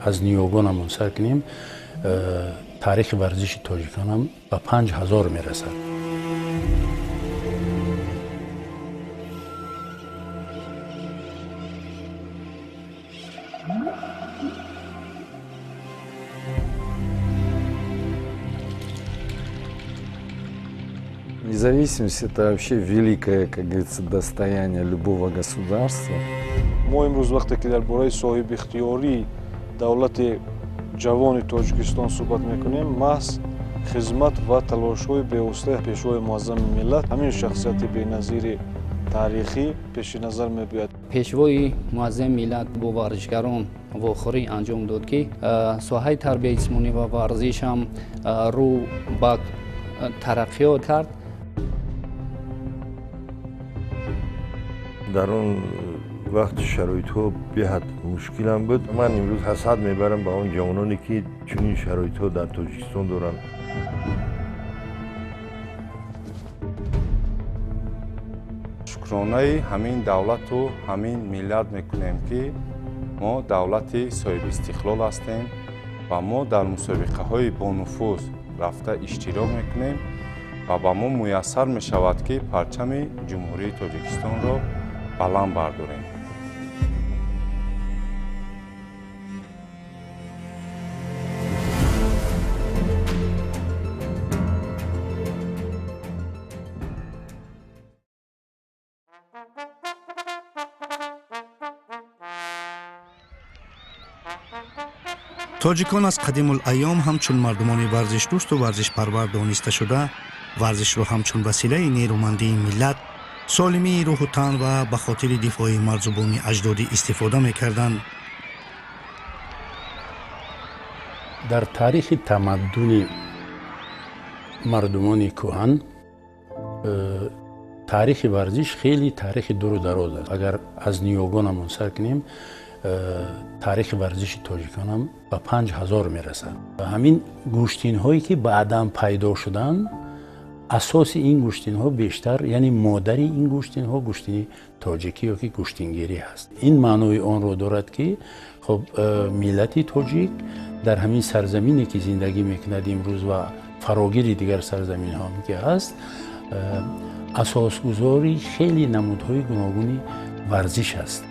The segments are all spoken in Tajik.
Аз ниёгонамон сар кунем, таърихи варзиши тоҷиконам ба 5000 мерасад. Независимость – это вообще великое, как говорится, достояние любого государства. Мо имрӯз вақте ки дар бораи соҳибихтиёрии давлати ҷавони Тоҷикистон суҳбат мекунем, маҳз хизмат ва талошҳои бевоситаи Пешвои муаззами миллат, ҳамин шахсияти беназири таърихӣ пеши назар мебиёяд. Пешвои муаззами миллат бо варзишгарон вохӯрӣ анҷом дод, ки соҳаи тарбияи ҷисмонӣ ва варзиш ҳам рӯ ба тараққиёт кард. Дар он вақт шароитҳо беҳад мушкилам буд. Ман имрӯз ҳасад мебарам ба он ҷавононе, ки чунин шароитҳо дар Тоҷикистон доранд. Шукронаи ҳамин давлату ҳамин миллат мекунем, ки мо давлати соҳибистиқлол ҳастем ва мо дар мусобиқаҳои бонуфуз рафта иштирок мекунем ва ба мо муяссар мешавад, ки парчами Ҷумҳурии Тоҷикистонро баланд бардорем. Тоҷикон аз қадимулайём ҳамчун мардумони варзишдӯсту варзишпарвар дониста шуда, варзишро ҳамчун василаи нерӯмандии миллат, солимии рӯҳу тан ва ба хотири дифои марзубуми аҷдодӣ истифода мекарданд. Дар таърихи тамаддуни мардумони кӯҳан таърихи варзиш хеле таърихи дуру дароз аст. Агар аз ниёгонамон сар кунем, таърихи варзиши тоҷиконам ба 5000 мерасад. Ҳамин гӯштинҳое, ки баъдан пайдо шуданд, асоси ин гӯштинҳо бештар, яъне модари ин гӯштинҳо гӯштини тоҷикӣ ё ки гӯштингирӣ ҳаст. Ин маънои онро дорад, ки хоб миллати тоҷик дар ҳамин сарзамине, ки зиндагӣ мекунад имрӯз ва фарогири дигар сарзаминҳо ки ҳаст, асосгузори хеле намудҳои гуногуни варзиш аст.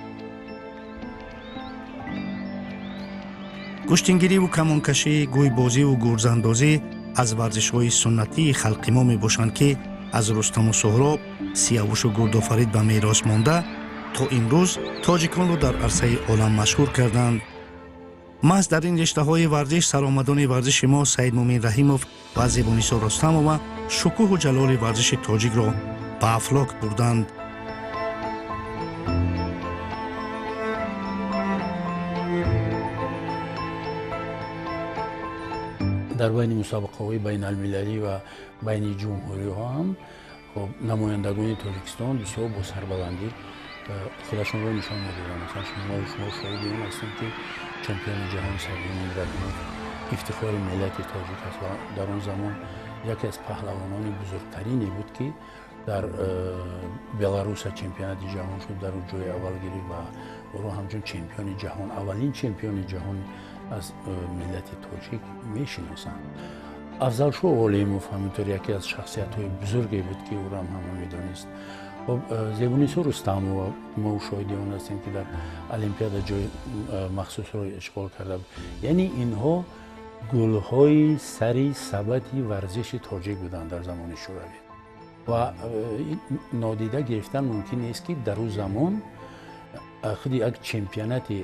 Гӯштингириву камонкашӣ, гӯйбозиву гурзандозӣ аз варзишҳои суннатии халқи мо мебошанд, ки аз Рустаму Суҳроб, Сиявушу Гурдофарид ба мерос монда, то имрӯз тоҷиконро дар арсаи олам машҳур карданд. Маҳз дар ин риштаҳои варзиш саромадони варзиши мо Саидмумин Раҳимов ва Зебунисо Ростамова шукӯҳу ҷалоли варзиши тоҷикро ба афлок бурданд. Дар байни мусобиқаҳои байналмилалӣ ва байни ҷумҳуриҳо ҳам намояндагони Тоҷикистон бисёр бо сарбаландӣ худашонро нишон медоданд. Масалан, шумо шоҳиди он ҳастем, ки чемпиони ҷаҳон Саидмумин Раҳимов ифтихори миллати тоҷик аст ва дар он замон яке аз паҳлавонони бузургтарине буд, ки дар Беларуса чемпионати ҷаҳон шуд, дар ҷои аввал гирифт ва ӯро ҳамчун чемпиони ҷаҳон, аввалин чемпиони ҷаҳон аз миллати тоҷик мешиносанд. Афзалшоҳ Олимов ҳаминтур яке аз шахсиятҳои бузурге буд, ки ӯро ҳам ҳама медонист. Хоб Зебунисо Рустамова мо шоҳиди он ҳастем, ки дар Олимпиада ҷои махсусро ишғол карда буд. Яъне инҳо гулҳои сари сабати варзиши тоҷик буданд дар замони Шӯравӣ ва нодида гирифтан мумкин нест, ки дар ӯ замон худи як чемпионати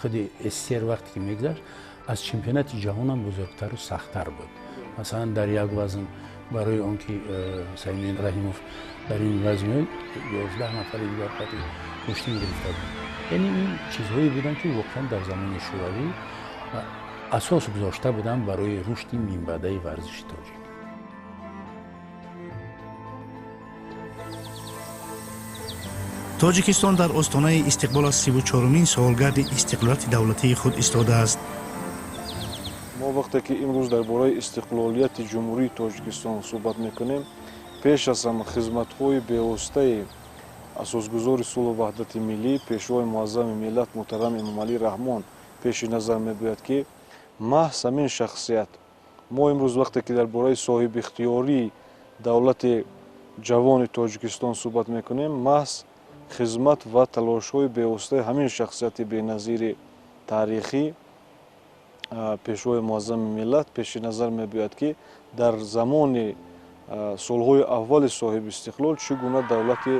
худи СССР вақте ки мегузашт, аз чемпионати ҷаҳонам бузургтару сахттар буд. Масалан, дар як вазн барои он ки Саидмумин Раҳимов дар ин вазн 11 нафари дигар қати гӯштин гирифта буд. Яъне ин чизҳое буданд, ки воқеан дар замони Шӯравӣ асос гузошта буданд барои рушди минбаъдаи варзиши тоҷик. Тоҷикистон дар остонаи истиқбол аз 34-умин солгарди истиқлолияти давлатии худ истодааст. Мо вақте ки имрӯз дар бораи истиқлолияти Ҷумҳурии Тоҷикистон суҳбат мекунем, пеш аз ҳама хизматҳои бевоситаи асосгузори сулҳу ваҳдати миллӣ, Пешвои муаззами миллат муҳтарам Эмомалӣ Раҳмон, Пеши назар мебояд, ки маҳз ҳамин шахсият мо имрӯз вақте ки дар бораи соҳибихтиёрии давлати ҷавони Тоҷикистон суҳбат мекунем, маҳз хизмат ва талошҳои бевоситаи ҳамин шахсияти беназири таърихӣ, Пешвои Муаззами миллат, пеши назар мебояд, ки дар замони солҳои аввали соҳибистиқлол чӣ гуна давлати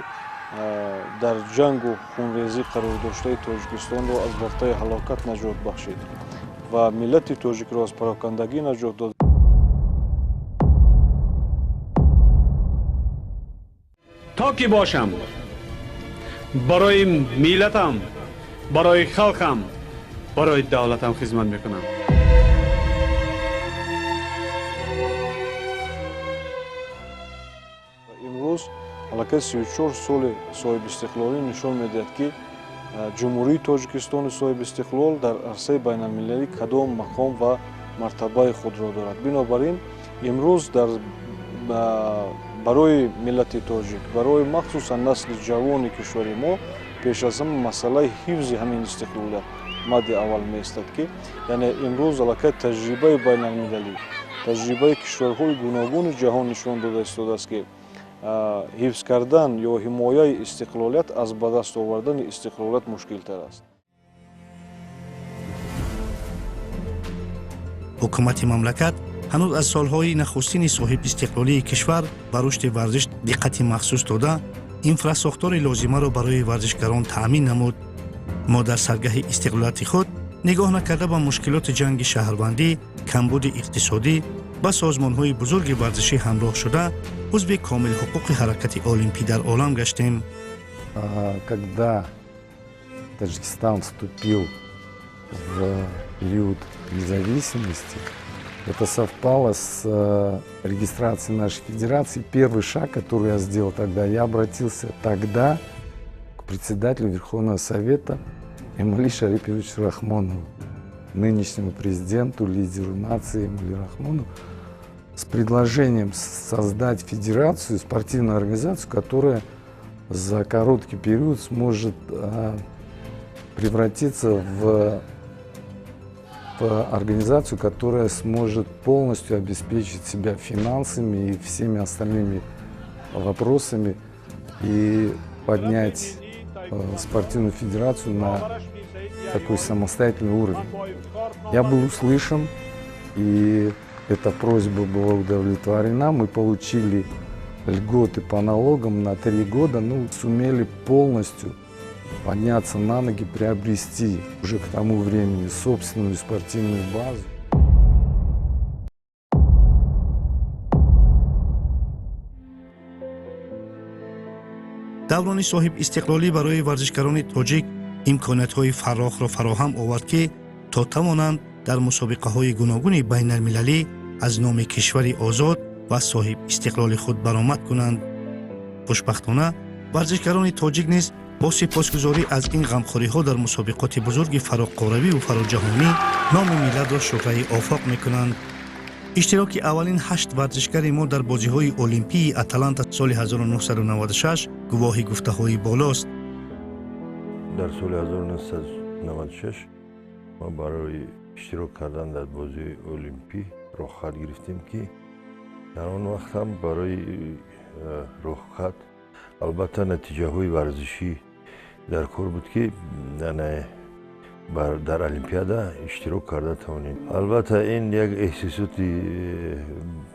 дар ҷангу хунрезӣ қарор доштаи Тоҷикистонро аз вартаи ҳалокат наҷот бахшид ва миллати тоҷикро аз парокандагӣ наҷот дод. То ки бошам, барои миллатам, барои халқам, барои давлатам хизмат мекунам. Имрӯз аллакай 34 соли соҳибистиқлолӣ нишон медиҳад, ки Ҷумҳурии Тоҷикистони соҳибистиқлол дар арсаи байналмилалӣ кадом мақом ва мартабаи худро дорад. Бинобар ин имрӯз дар барои миллати тоҷик, барои махсусан насли ҷавони кишвари мо пеш аз ҳама масъалаи ҳифзи ҳамин истиқлолият мадди аввал меистад, ки яъне имрӯз аллакай таҷрибаи байналмилалӣ, таҷрибаи кишварҳои гуногуни ҷаҳон нишон дода истодааст, ки ҳифз кардан ё ҳимояи истиқлолият аз ба даст овардани истиқлолият мушкилтар аст. Ҳукумати мамлакат ҳанӯз аз солҳои нахустини соҳибистиқлолии кишвар ба рушди варзиш диққати махсус дода, инфрасохтори лозимаро барои варзишгарон таъмин намуд. Мо дар саргаҳи истиқлолияти худ нигоҳ накарда ба мушкилоти ҷанги шаҳрвандӣ, камбуди иқтисодӣ, ба созмонҳои бузурги варзишӣ ҳамроҳ шуда, узви комилҳуқуқи ҳаракати олимпӣ дар олам гаштем. Когда Таджикистан вступил в период независимости, это совпало с регистрацией нашей федерации. Первый шаг, который я сделал тогда, я обратился тогда к председателю Верховного Совета Эмомали Шариповичу Рахмонову, нынешнему президенту, лидеру нации Эмомали Рахмонову, с предложением создать федерацию, спортивную организацию, которая за короткий период сможет превратиться в организацию, которая сможет полностью обеспечить себя финансами и всеми остальными вопросами и поднять спортивную федерацию на такой самостоятельный уровень. Я был услышан, и эта просьба была удовлетворена. Мы получили льготы по налогам на 3 года, ну, сумели полностью подняться на ноги, приобрести уже к тому времени собственную спортивную базу. Даврони соҳибистиқлолӣ барои варзишгарони тоҷик имкониятҳои фарохро фароҳам овард, ки то тавонанд дар мусобиқаҳои гуногуни байналмилалӣ аз номи кишвари озод ва соҳибистиқлоли худ баромад кунанд. Хушбахтона, варзишгарони тоҷик низ бо сипосгузорӣ аз ин ғамхориҳо дар мусобиқоти бузурги фароқоравию фароҷаҳонӣ номи миллатро шӯҳраи офоқ мекунанд. Иштироки аввалин 8 варзишгари мо дар бозиҳои олимпии Аталанта соли 1996 гувоҳи гуфтаҳои болост. Дар соли 1996 мо барои иштирок кардан дар бозиҳои олимпӣ роҳхат гирифтем, ки дар он вақт ҳам барои роҳхат албатта натиҷаҳои варзишӣ дар кор буд, ки дар олимпиада иштирок карда тавонем. Албатта ин як эҳсосоти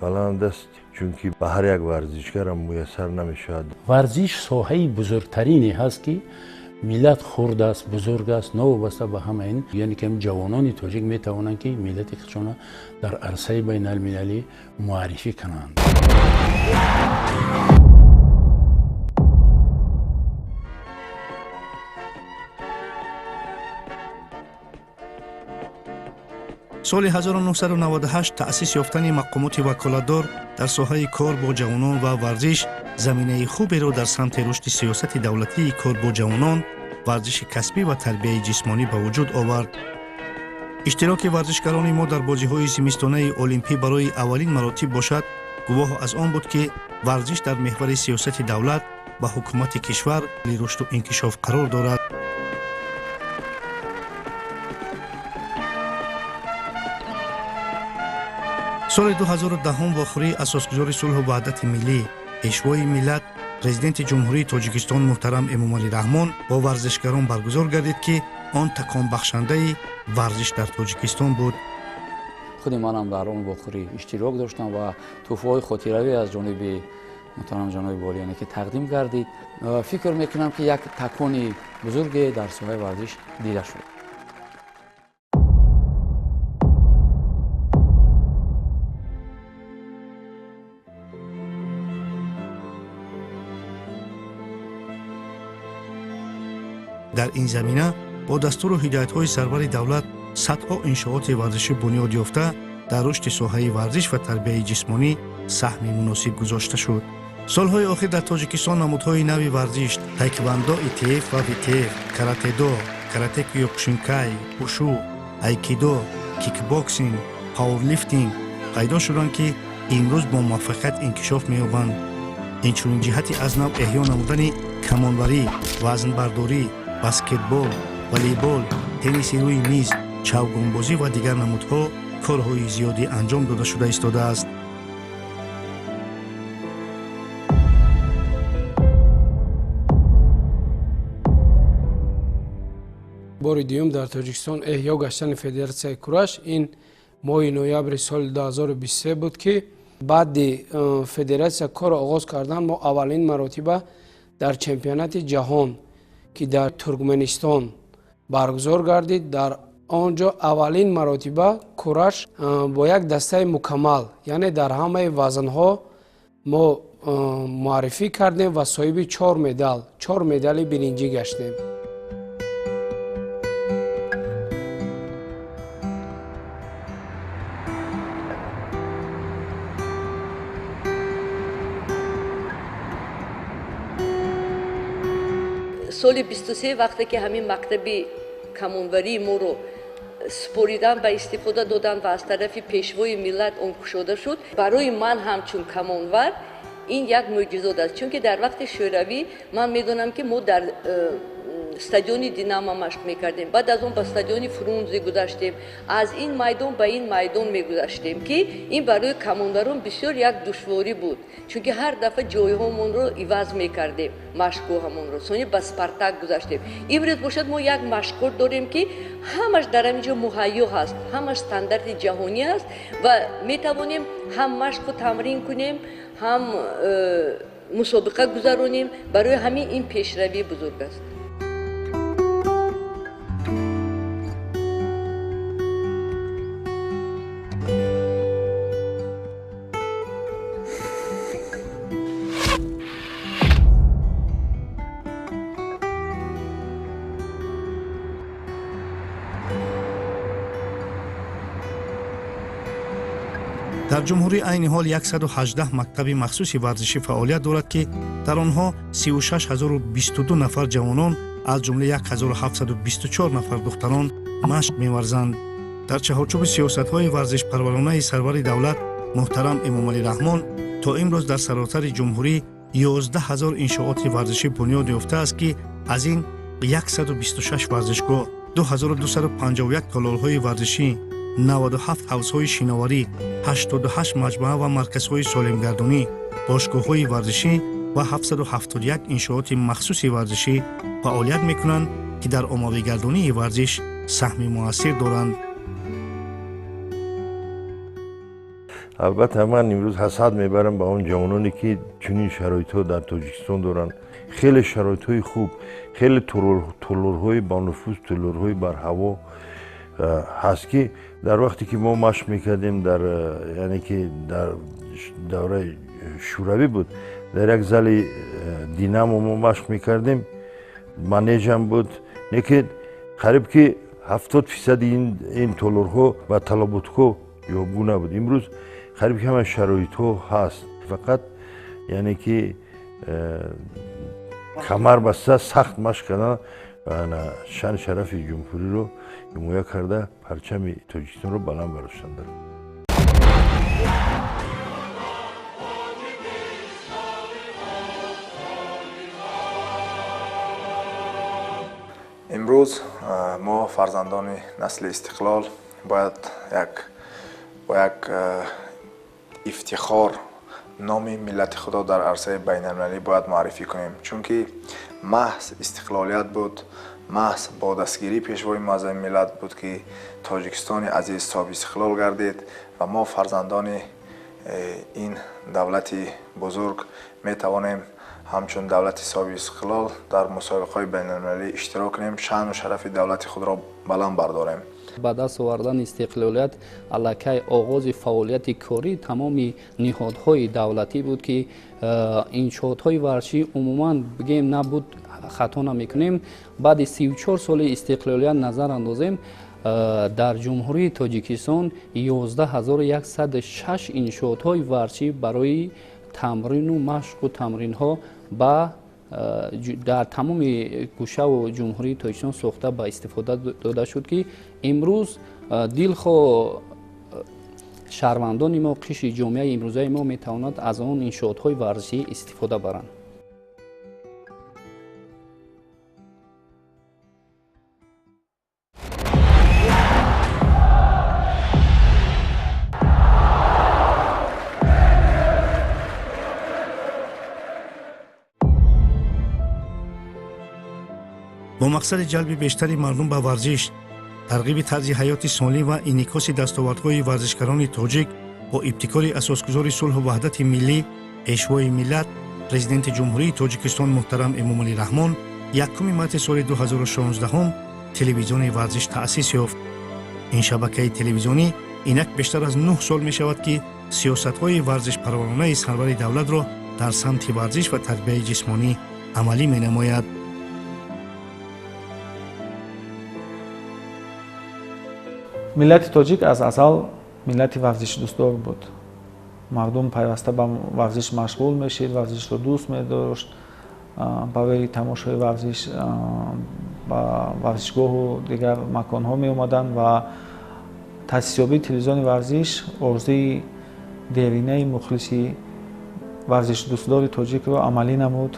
баланд аст, чунки ба ҳар як варзишгарам муяссар намешавад. Варзиш соҳаи бузургтарине ҳаст, ки миллат хурд аст, бузург аст, новобаста ба ҳама ин, яъне ки ҷавонони тоҷик метавонанд, ки миллати худшона дар арсаи байналмилалӣ муаррифӣ кунанд. Соли 1998 таъсис ёфтани мақомоти ваколатдор дар соҳаи кор бо ҷавонон ва варзиш заминаи хуберо дар самти рушди сиёсати давлатии кор бо ҷавонон, варзиши касбӣ ва тарбияи ҷисмонӣ ба вуҷуд овард. Иштироки варзишгарони мо дар бозиҳои зимистонаи олимпӣ барои аввалин маротиб бошад, гувоҳ аз он буд, ки варзиш дар меҳвари сиёсати давлат ва ҳукумати кишвар рушду инкишоф қарор дорад. Соли 2010 вохӯрии асосгузори сулҳу ваҳдати миллӣ, пешвои миллат, президенти Ҷумҳурии Тоҷикистон муҳтарам Эмомалӣ Раҳмон бо варзишгарон баргузор гардид, ки он таконбахшандаи варзиш дар Тоҷикистон буд. Худи манам дар он вохӯрӣ иштирок доштам ва тӯҳфаҳои хотиравӣ аз ҷониби муҳтарам ҷаноби олӣ, яъне ки тақдим гардид. Фикр мекунам, ки як такони бузурге дар соҳаи варзиш дида шуд. Дар ин замина бо дастуру ҳидоятҳои сарвари давлат садҳо иншооти варзишӣ бунёд ёфта, дар рушди соҳаи варзиш ва тарбияи ҷисмонӣ саҳми муносиб гузошта шуд. Солҳои охир дар Тоҷикистон намудҳои нави варзиш таэквондо ИТФ ва ВТФ, каратедо, карате киёкушинкай, ушу, айкидо, кикбоксинг, пауэрлифтинг пайдо шуданд, ки имрӯз бо муваффақият инкишоф меёбанд. Инчунин ҷиҳати аз нав эҳё намудани камонварӣ, вазнбардорӣ, баскетбол, волейбол, тенниси рӯи миз, чавгонбозӣ ва дигар намудҳо корҳои зиёдӣ анҷом дода шуда истодааст. Бори дуюм дар Тоҷикистон эҳё гаштани федератсияи кураш ин моҳи ноябри соли 2023 буд, ки баъди федератсия корро оғоз кардан мо аввалин маротиба дар чемпионати ҷаҳон, ки дар Туркменистон баргузор гардид, дар он ҷо аввалин маротиба кураш бо як дастаи мукаммал, яъне дар ҳамаи вазнҳо мо муаррифӣ кардем ва соҳиби чор медал, чор медали биринҷӣ гаштем. Соли 23 вақте ки ҳамин мактаби камонварии моро супоридан, ба истифода додан ва аз тарафи пешвои миллат он кушода шуд, барои ман ҳамчун камонвар ин як мӯъҷизот аст, чунки дар вақти шӯравӣ ман медонам, ки мо дар стадиони Динамо машқ мекардем, баъд аз он ба стадиони Фрунзе гузаштем, аз ин майдон ба ин майдон мегузаштем, ки ин барои камонварон бисёр як душворӣ буд, чунки ҳар дафъа ҷойҳомонро иваз мекардем, машқгоҳамонро. Сони ба Спартак гузаштем. Имрӯз бошад, мо як машқгоҳ дорем, ки ҳамаш дар ҳамин ҷо муҳайё ҳаст, ҳамаш стандарти ҷаҳонӣ аст ва метавонем ҳам машқу тамрин кунем, ҳам мусобиқа гузаронем. Барои ҳамин ин пешравии бузург аст. Дар ҷумҳурӣ айни ҳол 118 мактаби махсуси варзишӣ фаъолият дорад, ки дар онҳо 36022 нафар ҷавонон, аз ҷумла 1724 нафар духтарон машқ меварзанд. Дар чаҳорчӯби сиёсатҳои варзишпарваронаи сарвари давлат муҳтарам Эмомалӣ Раҳмон то имрӯз дар саросари ҷумҳурӣ 11 ҳазор иншооти варзишӣ бунёд ёфтааст, ки аз ин 126 варзишгоҳ, 2251 толорҳои варзишӣ, 97 ҳавзҳои шиноварӣ, 88 маҷмӯа ва марказҳои солимгардонӣ, бошгоҳҳои варзишӣ ва 771 иншооти махсуси варзишӣ фаъолият мекунанд, ки дар оммавигардонии варзиш саҳми муассир доранд. Албатта, ман имрӯз ҳасад мебарам ба он ҷавононе, ки чунин шароитҳо дар Тоҷикистон доранд. Хеле шароитҳои хуб, хеле толорҳои бонуфуз, толорҳои барҳаво ҳаст, ки дар вақте ки мо машқ мекардем, дар яъне ки дар давраи шӯравӣ буд, дар як зали Динамо мо машқ мекардем, манежам буд, лекин қариб ки 70 фисади ин толорҳо ба талаботҳо ҷавобгӯ набуд. Имрӯз қариб ки ҳама шароитҳо ҳаст, фақат яъне ки камар баста сахт машқ кардан, шаъни шарафи ҷумҳуриро ҳимоя карда, парчами Тоҷикистонро баланд бардоштан. Имрӯз мо, фарзандони насли истиқлол, бояд як бо як Ифтихор номи миллати худро дар арсаи байналмилалӣ бояд муаррифӣ кунем, чунки маҳз истиқлолият буд, маҳз бо дастгирии пешвои муаззами миллат буд, ки Тоҷикистони азиз соҳиби истиқлол гардид ва мо, фарзандони ин давлати бузург, метавонем ҳамчун давлати соҳиби истиқлол дар мусобиқаҳои байналмилалӣ иштирок кунем, шаъну шарафи давлати худро баланд бардорем. Ба даст овардани истиқлолият аллакай оғози фаъолияти корӣ тамоми ниҳодҳои давлатӣ буд, ки иншоотҳои варзишӣ умуман бигем набуд, хато намекунем. Баъди 34 соли истиқлолият назар андозем, дар Ҷумҳурии Тоҷикистон 11106 иншоотҳои варзишӣ барои тамрину машқу тамринҳо ба дар тамоми гӯшаву Ҷумҳурии Тоҷикистон сохта ба истифода дода шуд, ки имрӯз дилхоҳ шаҳрвандони мо, қишри ҷомеаи имрӯзаи мо метавонад аз он иншоотҳои варзишӣ истифода баранд. Бо мақсади ҷалби бештари мардум ба варзиш, тарғиби тарзи ҳаёти солим ва инъикоси дастовардҳои варзишгарони тоҷик бо ибтикори асосгузори сулҳу ваҳдати миллӣ, пешвои миллат, Президенти Ҷумҳурии Тоҷикистон муҳтарам Эмомалӣ Раҳмон 1 марти соли 2016 телевизиони варзиш таъсис ёфт. Ин шабакаи телевизионӣ инак бештар аз 9 сол мешавад, ки сиёсатҳои варзишпарваронаи сарвари давлатро дар самти варзиш ва тарбияи ҷисмонӣ амалӣ менамояд. Миллати тоҷик аз азал миллати варзишдӯстдор буд. Мардум пайваста ба варзиш машғул мешид, варзишро дӯст медошт, барои тамошои варзиш ба варзишгоҳу дигар маконҳо меомаданд ва таъсисёбии телевизиони варзиш орзуи деринаи мухлиси варзишдӯстдори тоҷикро амалӣ намуд.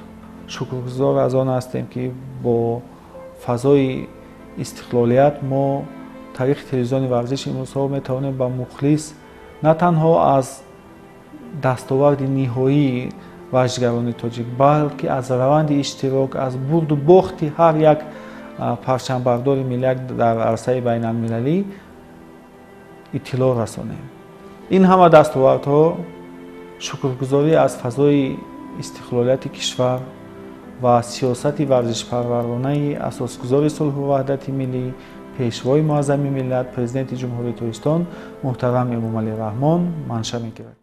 Шукргузор аз он ҳастем, ки бо фазои истиқлолият мо тариқи телевизиони варзиш имрӯзҳо метавонем ба мухлис на танҳо аз дастоварди ниҳоии варзишгарони тоҷик, балки аз раванди иштирок, аз бурду бохти ҳар як парчамбардори миллат дар арсаи байналмилалӣ иттилоъ расонем. Ин ҳама дастовардҳо шукргузорӣ аз фазои истиқлолияти кишвар ва сиёсати варзишпарваронаи асосгузори сулҳу ваҳдати миллӣ, пешвои муаззами миллат, Президенти Ҷумҳурии Тоҷикистон муҳтарам Эмомалӣ Раҳмон манша мегирад.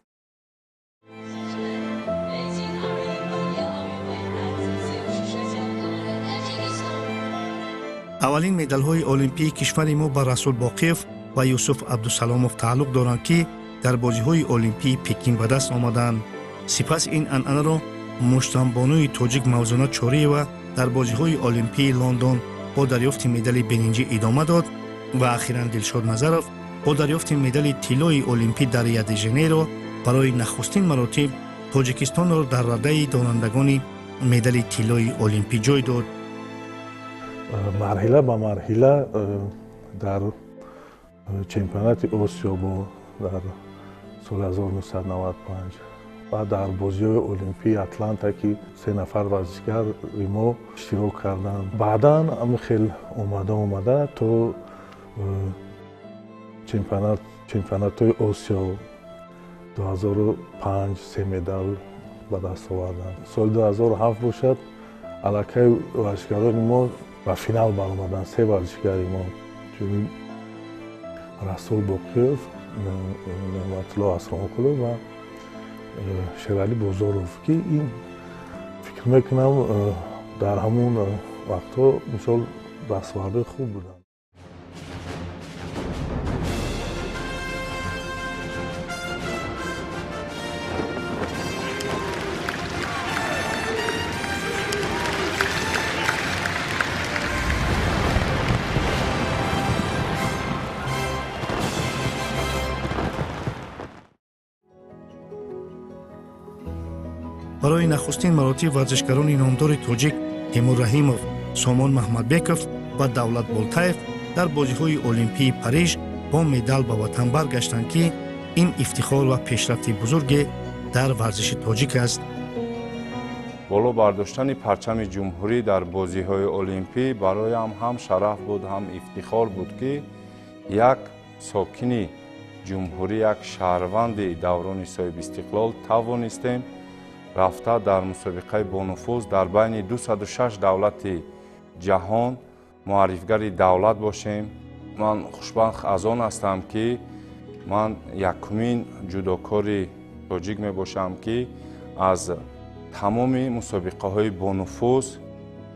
Аввалин медалҳои олимпии кишвари мо ба Расул Боқиев ва Юсуф Абдусаломов тааллуқ доранд, ки дар бозиҳои олимпии Пекин ба даст омаданд. Сипас ин анъанаро муштамбонуи тоҷик Мавзуна Чориева дар бозиҳои олимпии Лондон бо дарёфти медали биринҷӣ идома дод ва ахиран Дилшод Назаров бо дарёфти медали тиллои олимпӣ дар Рио-де-Жанейро барои нахустин маротиб Тоҷикистонро дар радаи донандагони медали тиллои олимпӣ ҷой дод. Марҳила ба марҳила дар чемпионати Осиё бо дар соли 1995 ва дар бозиҳои олимпии Атланта, ки 3 нафар варзишгари мо иштирок карданд. Баъдан ҳамин хел омада омада то чемпионатҳои Осиё 2005 се медал ба даст оварданд. Соли 2007 бошад, аллакай варзишгарони мо ба финал баромаданд. Се варзишгари мо, чунин Расул Боқиев, Неъматулло Асромқулов ва Шералӣ Бозоров, ки ин фикр мекунам дар ҳамон вақтҳо мисол дастовардҳои хуб буданд. Барои нахустин маротиб варзишгарони номдори тоҷик Темур Раҳимов, Сомон Маҳмадбеков ва Давлат Болтаев дар бозиҳои олимпии Париж бо медал ба ватан баргаштанд, ки Ин ифтихор ва пешрафти бузурге дар варзиши тоҷик аст. Боло бардоштани парчами ҷумҳурӣ дар бозиҳои олимпӣ бароям ҳам шараф буд, ҳам ифтихор буд, ки як сокини ҷумҳурӣ, як шаҳрванди даврони соҳибистиқлол тавонистем рафта дар мусобиқаи бонуфуз дар байни 206 давлати ҷаҳон муаррифгари давлат бошем. Ман хушбахт аз он ҳастам, ки ман якумин ҷудокори тоҷик мебошам, ки аз тамоми мусобиқаҳои бонуфуз,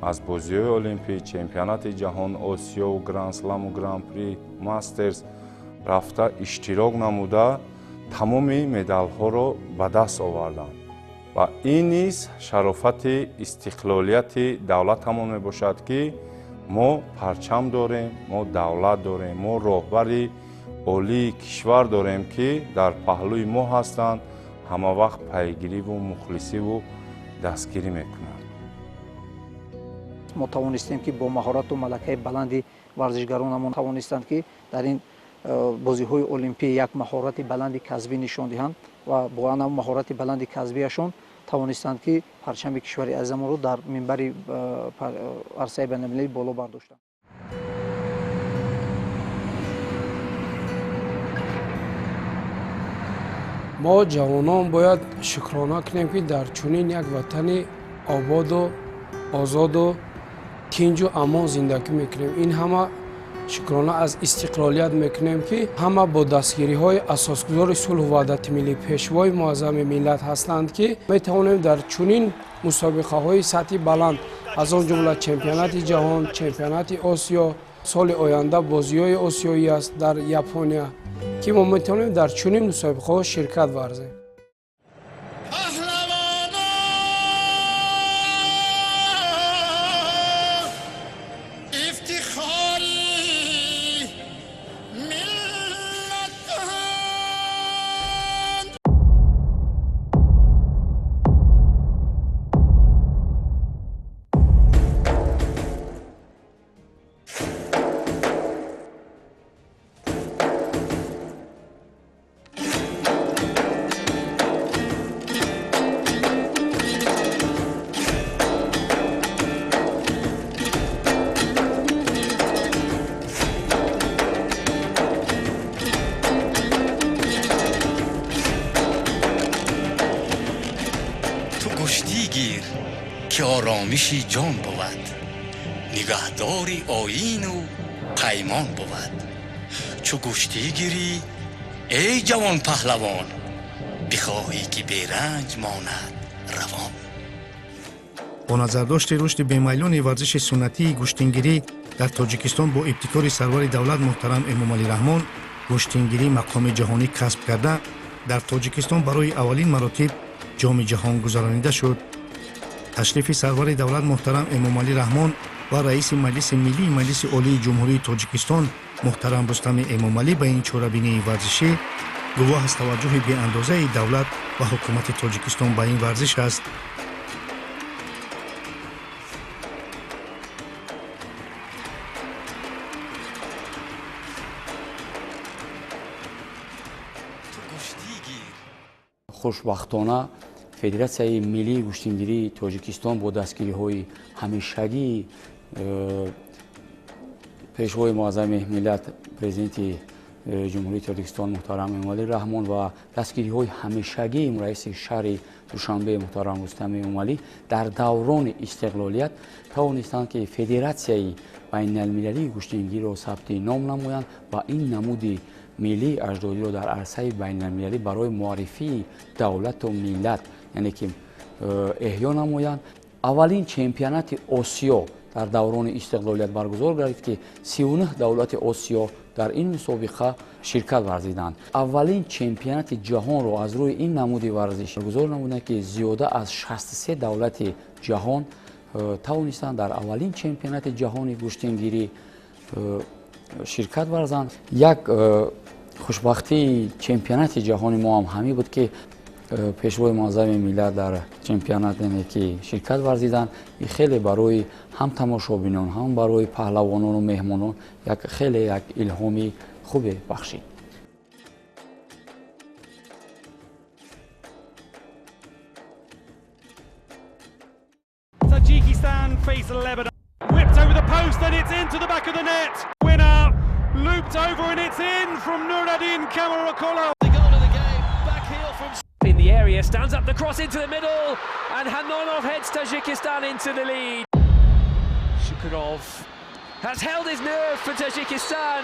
аз бозиҳои олимпӣ, чемпионати ҷаҳон, Осиёву Гранд-сламу Гран-при, Мастерс рафта иштирок намуда, тамоми медалҳоро ба даст овардам. Ва ин низ шарофати истиқлолияти давлатамон мебошад, ки мо парчам дорем, мо давлат дорем, мо роҳбари олии кишвар дорем, ки дар паҳлӯи мо ҳастанд, ҳама вақт пайгириву мухлисиву дастгирӣ мекунанд. Мо тавонистем, ки бо маҳорату малакаи баланди варзишгаронамон тавонистанд, ки дар ин бозиҳои олимпӣ як маҳорати баланди касбӣ нишон диҳанд ва бо ана маҳорати баланди касбиашон тавонистанд, ки парчами кишвари азизамонро дар минбари арсаи байналмилалӣ боло бардоштанд. Мо ҷавонон бояд шукрона кунем, ки дар чунин як ватани ободу озоду тинҷу амон зиндагӣ мекунем. Ин ҳама шукрона аз истиқлолият мекунем, ки ҳама бо дастгириҳои асосгузори сулҳу ваҳдати миллӣ, пешвои муаззами миллат ҳастанд, ки метавонем дар чунин мусобиқаҳои сатҳи баланд, аз он ҷумла чемпионати ҷаҳон, чемпионати Осиё, соли оянда бозиҳои осиёӣ аст дар Япония, ки мо метавонем дар чунин мусобиқаҳо ширкат варзем. Ки оромиши ҷон бувад, нигаҳдори оину паймон бувад. Чу гӯштӣ гирӣ, эй ҷавон паҳлавон, бихоҳӣ, ки беранҷ монад равон. Бо назардошти рушди бемайлони варзиши суннатии гӯштингирӣ дар Тоҷикистон бо ибтикори сарвари давлат муҳтарам Эмомалӣ Раҳмон гӯштингирӣ мақоми ҷаҳонӣ касб карда, дар Тоҷикистон барои аввалин маротиб ҷоми ҷаҳон гузаронида шуд. Ташрифи сарвари давлат муҳтарам Эмомалӣ Раҳмон ва раиси Маҷлиси Миллии Маҷлиси Олии Ҷумҳурии Тоҷикистон муҳтарам Рустами Эмомалӣ ба ин чорабинии варзишӣ гувоҳ аз таваҷҷӯҳи беандозаи давлат ва ҳукумати Тоҷикистон ба ин варзиш аст. Хушбахтона Федератсияи миллии гӯштингирии Тоҷикистон бо дастгириҳои ҳамешагии пешвои муаззами миллат, президенти Ҷумҳурии Тоҷикистон муҳтарам Эмомалӣ Раҳмон ва дастгириҳои ҳамешагии раиси шаҳри Душанбе муҳтарам Рустами Эмомалӣ дар даврони истиқлолият тавонистанд, ки Федератсияи байналмилалии гӯштингириро сабти ном намоянд ва ин намуди миллии аҷдодиро дар арсаи байналмилалӣ барои муаррифии давлату миллат, яъне ки эҳё намоянд. Аввалин чемпионати Осиё дар даврони истиқлолият баргузор гардид, ки 39 давлати Осиё дар ин мусобиқа ширкат варзиданд. Аввалин чемпионати ҷаҳонро аз рӯи ин намуди варзиш баргузор намуданд, ки зиёда аз 63 давлати ҷаҳон тавонистанд дар аввалин чемпионати ҷаҳони гӯштингирӣ ширкат варзанд. Як хушбахтии чемпионати ҷаҳони мо ҳам ҳамин буд, ки пешвои муаззами миллат дар чемпионат, яъне ки ширкат варзиданд. Ин хеле барои ҳам тамошобинон, ҳам барои паҳлавонону меҳмонон як хеле як илҳоми хубе бахшид. Tajikistan face Lebanon. Whipped over the post and it's into the back of the net. Winner looped over and it's in from Nuraddin Kamarakola. The goal of the game, back heel from in the area, stands up the cross into the middle, and Hanonov heads Tajikistan into the lead. Shukurov has held his nerve for Tajikistan.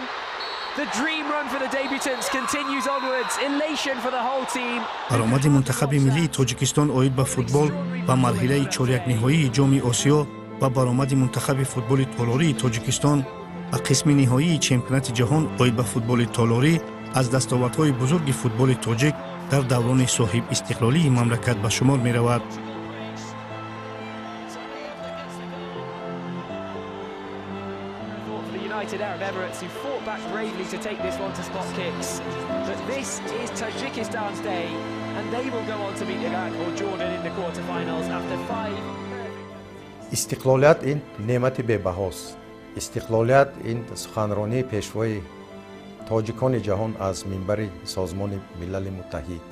The dream run for the debutants continues onwards. Elation for the whole team. Баромади мунтахаби миллии Тоҷикистон оид ба футбол ба марҳилаи чорякниҳоии Ҷоми Осиё ва баромади мунтахаби футболи толории Тоҷикистон ба қисми ниҳоии чемпионати ҷаҳон оид ба футболи толорӣ аз дастовардҳои бузурги футболи тоҷик дар даврони соҳибистиқлолии мамлакат ба шумор меравад. United Arab Emirates, who fought back bravely to take this one to spot kicks. But this is Tajikistan's day, and they will go on to meet Iraq or Jordan in the quarterfinals after five. Истиқлолият ин неъмати бебаҳост. Истиқлолият ин суханронии пешвои тоҷикони ҷаҳон аз минбари Созмони Милали Муттаҳид.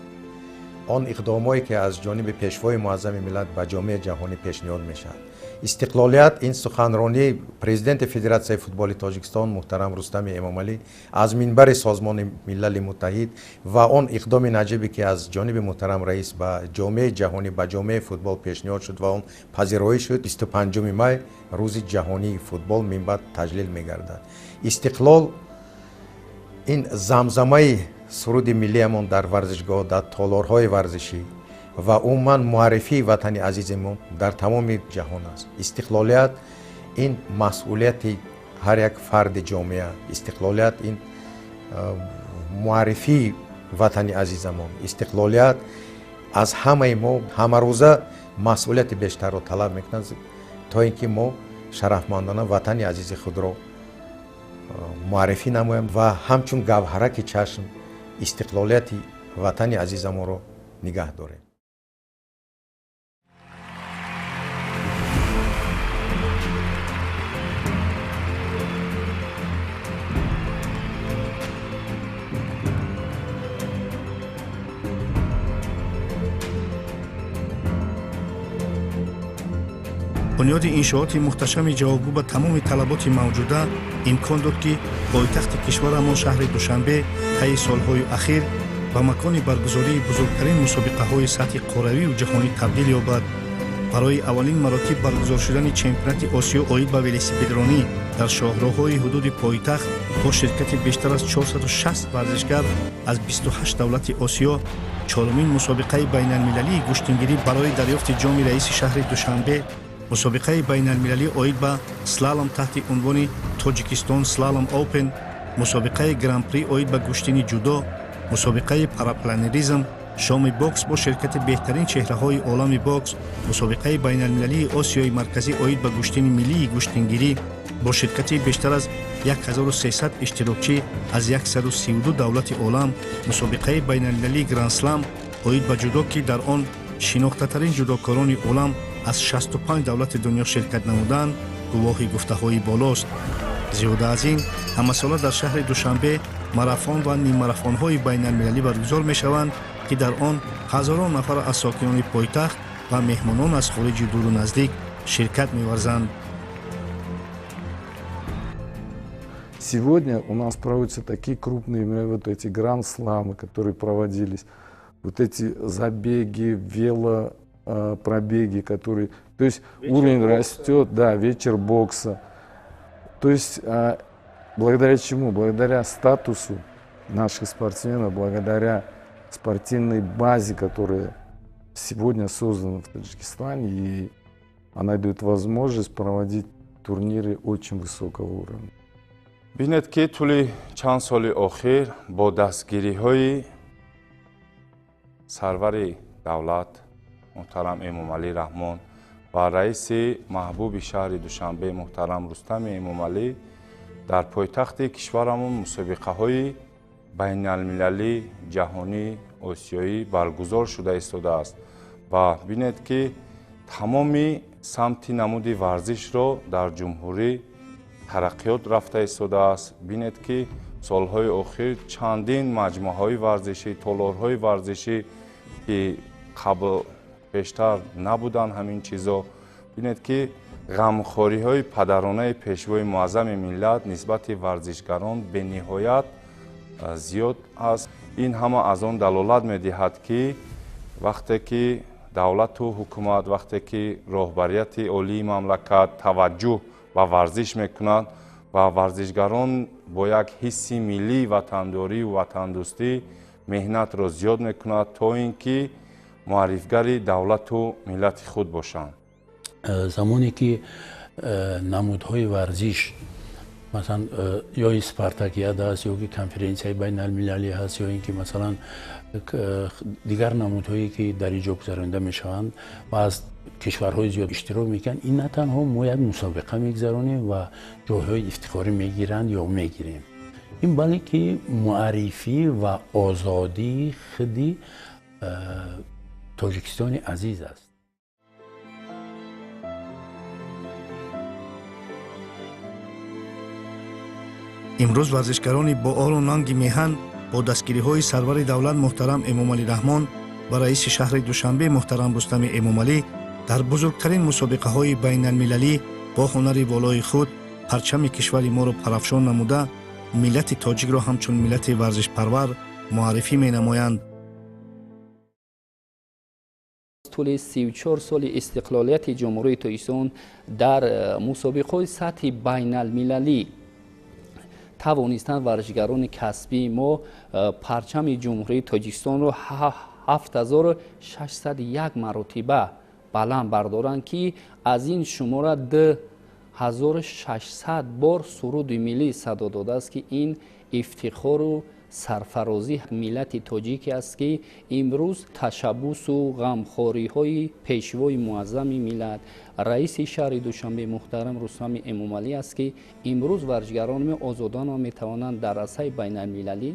Он иқдомое ки аз ҷониби пешвои муаззами миллат ба ҷомеаи ҷаҳонӣ пешниҳод мешавад. Истиқлолият ин суханронии президенти Федератсияи футболи Тоҷикистон муҳтарам Рустами Эмомалӣ аз минбари Созмони Милали Муттаҳид ва он иқдоми наҷибе ки аз ҷониби муҳтарам раис ба ҷомеаи ҷаҳонӣ, ба ҷомеаи футбол пешниҳод шуд ва он пазироӣ шуд. 25 май рӯзи ҷаҳонии футбол минбаъд таҷлил мегардад. Истиқлол ин замзамаи суруди миллиямон дар варзишгоҳ, дар толорҳои варзишӣ ва умуман муаррифии ватани азизимон дар тамоми ҷаҳон аст. Истиқлолият ин масъулияти ҳар як фарди ҷомеа. Истиқлолият ин муаррифии ватани азизамон. Истиқлолият аз ҳамаи мо ҳамарӯза масъулияти бештарро талаб мекунад, то ин ки мо шарафмандона ватани азизи худро муаррифӣ намоем ва ҳамчун гавҳараки чашм истиқлолияти ватани азизамонро нигаҳ дорем. Бунёди иншооти мухташами ҷавобгӯ ба тамоми талаботи мавҷуда имкон дод, ки пойтахти кишварамон шаҳри Душанбе таи солҳои ахир ба макони баргузории бузургтарин мусобиқаҳои сатҳи қорравию ҷаҳонӣ табдил ёбад. Барои аввалин маротиб баргузор шудани чемпионати Осиё оид ба велосипедронӣ дар шоҳроҳҳои ҳудуди пойтахт бо ширкати бештар аз 460 варзишгар аз 28 давлати Осиё, чорумин мусобиқаи байналмилалии гӯштингирӣ барои дарёфти ҷоми раиси шаҳри Душанбе, мусобиқаи байналмилалӣ оид ба слалом таҳти унвони Тоҷикистон Слалом Опен, мусобиқаи Гран-при оид ба гӯштини ҷудо, мусобиқаи парапланеризм, шоми бокс бо ширкати беҳтарин чеҳраҳои олами бокс, мусобиқаи байналмилалии Осиёи Марказӣ оид ба гӯштини миллии гӯштингирӣ бо ширкати бештар аз 1300 иштирокчӣ аз 132 давлати олам, мусобиқаи байналмилалии Гранд-слам оид ба ҷудо, ки дар он шинохтатарин ҷудокорони олам аз 65 давлати дунё ширкат намуданд, гувоҳи гуфтаҳои болост. Зиёда аз ин, ҳамасола дар шаҳри Душанбе марафон ва ниммарафонҳои байналмилалӣ баргузор мешаванд, ки дар он ҳазорон нафар аз сокинони пойтахт ва меҳмонон аз хориҷи дуру наздик ширкат меварзанд. Сегодня у нас проводятся такие крупные вот эти гранд-сламы, которые проводились, вот эти забеги, велопробеги, которые... То есть вечер уровень бокса растет, да, вечер бокса. То есть благодаря чему? Благодаря статусу наших спортсменов, благодаря спортивной базе, которая сегодня создана в Таджикистане, и она дает возможность проводить турниры очень высокого уровня. Бинед, ки тӯли чанд соли охир бо дастгириҳои сарвари давлат муҳтарам Эмомалӣ Раҳмон ва раиси маҳбуби шаҳри Душанбе муҳтарам Рустами Эмомалӣ дар пойтахти кишварамон мусобиқаҳои байналмилалӣ, ҷаҳонӣ, осиёӣ баргузор шуда истодааст ва бинед, ки тамоми самти намуди варзишро дар ҷумҳурӣ тараққиёт рафта истодааст. Бинед, ки солҳои охир чандин маҷмӯаҳои варзишӣ, толорҳои варзишӣ, ки қабл пештар набуданд ҳамин чизо, бинед, ки Ғамхориҳои падаронаи Пешвои Муаззами миллат нисбати варзишгарон бениҳоят зиёд аст. Ин ҳама аз он далолат медиҳад, ки вақте ки давлату ҳукумат, вақте ки роҳбарияти олии мамлакат таваҷҷӯҳ ба варзиш мекунад ва варзишгарон бо як ҳисси миллии ватандорию ватандӯстӣ меҳнатро зиёд мекунад, то ин ки муаррифгари давлату миллати худ бошанд. Замоне ки намудҳои варзиш, масалан, ё ин спартакиада аст, ё ки конференсияи байналмилалӣ ҳаст, ё ин ки, масалан, дигар намудҳое ки дар ин ҷо гузаронида мешаванд ва аз кишварҳои зиёд иштирок мекунанд, ин на танҳо мо як мусобиқа мегузаронем ва ҷойҳои ифтихорӣ мегиранд ё мегирем, ин балки муаррифӣ ва озодии худи Тоҷикистони азиз аст. Имрӯз варзишгарони бо ору нанги меҳан бо дастгириҳои сарвари давлат муҳтарам Эмомалӣ Раҳмон ва раиси шаҳри Душанбе муҳтарам Рустами Эмомалӣ дар бузургтарин мусобиқаҳои байналмилалӣ бо ҳунари волои худ парчами кишвари моро парафшон намуда, миллати тоҷикро ҳамчун миллати варзишпарвар муаррифӣ менамоянд. Тӯли 34 соли истиқлолияти Ҷумҳурии Тоҷикистон дар мусобиқаҳои сатҳи байналмилалӣ тавонистанд варзишгарони касбии мо парчами Ҷумҳурии Тоҷикистонро 7601 маротиба баланд бардоранд, ки аз ин шумора 2600 бор суруди миллӣ садо додааст, ки ин ифтихору сарфарозии миллати тоҷике аст, ки имрӯз ташаббусу ғамхориҳои Пешвои Муаззами миллат, раиси шаҳри Душанбе муҳтарам Рустами Эмомалӣ аст, ки имрӯз варзишгарони озодона метавонанд дар арсаи байналмилалӣ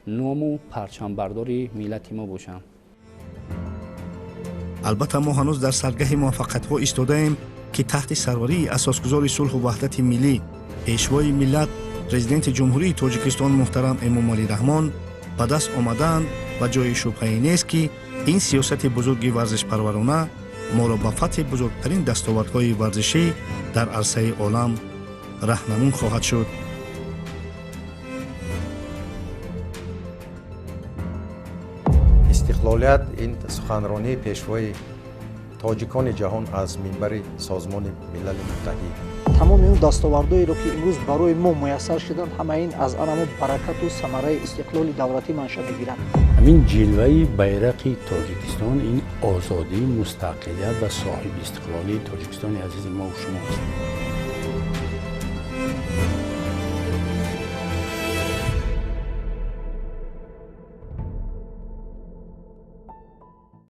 ному парчамбардори миллати мо бошанд. Албатта, мо ҳанӯз дар саргаҳи муваффақиятҳо истодаем, ки таҳти сарварии асосгузори сулҳу ваҳдати миллӣ, Пешвои миллат, Президенти Ҷумҳурии Тоҷикистон муҳтарам Эмомалӣ Раҳмон ба даст омадаанд ва ҷои шубҳае нест, ки ин сиёсати бузурги варзишпарварона моро ба фатҳи бузургтарин дастовардҳои варзишӣ дар арсаи олам раҳнамун хоҳад шуд. Истиқлолият ин суханронии Пешвои тоҷикони ҷаҳон аз минбари Созмони Милали Муттаҳид. Тамоми он дастовардҳоеро, ки имрӯз барои мо муяссар шуданд, ҳама ин аз анамо баракату самараи истиқлоли давлатӣ манша мегиранд. Ҳамин ҷилваи байрақи Тоҷикистон ин озодӣ, мустақилият ва соҳиби истиқлолии Тоҷикистони азизи мо шумо аст.